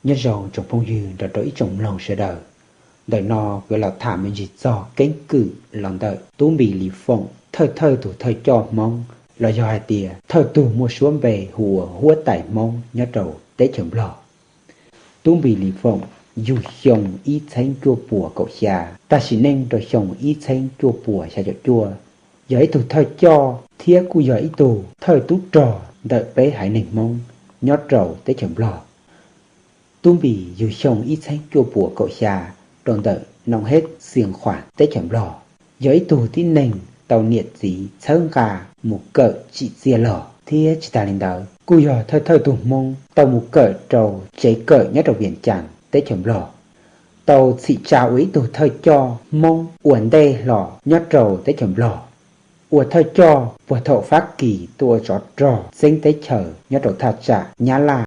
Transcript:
Nyob zoo tsoom phooj ywg nrog rau ib tsoom mloog sawv daws. Ntawm no kuv yuav los tham me ntsis txog keeb kwm los ntawm Tub Npis Lis Foom thawj thawj tus thawj coj Hmoob, los yog hais tias thawj tug muaj suab npe hu ua huab tais Hmoob nyob rau teb chaws Nplog. Tub Npis Lis Foom yug xyoo ib txheeb cuaj puas kaum xya, tag sim neej rau xyoo ib txheeb cuaj puas xya caum cuaj, yog ib tug thawj coj thiab kuj yog ib tug thawj tub rog ntawm peb haiv neeg Hmoob nyob rau teb chaws Nplog. Tub Npis yug xyoo ib txheeb cuaj puas kaum xya rau ntawm Noo Hej Xias Khuam teb chaws Nplog, yog ib tug tib neeg tau niam txiv txhawb nqa mus kawm tsim txiaj log, thiab tsis tas li ntawd kuj yog thawj thawj tug Hmoob tau mus kawm rau tsev kawm nyob rau Vias Cas teb chaws Nplog, tau txhim tsa ua ib tug thawj coj Hmoob ua ntej hlo nyob rau teb chaws Nplog, ua thawj coj puag thaum Fab Kis tuaj ua tsov rog txeeb teb chaws nyob rau thaj tsam Nyab Laj.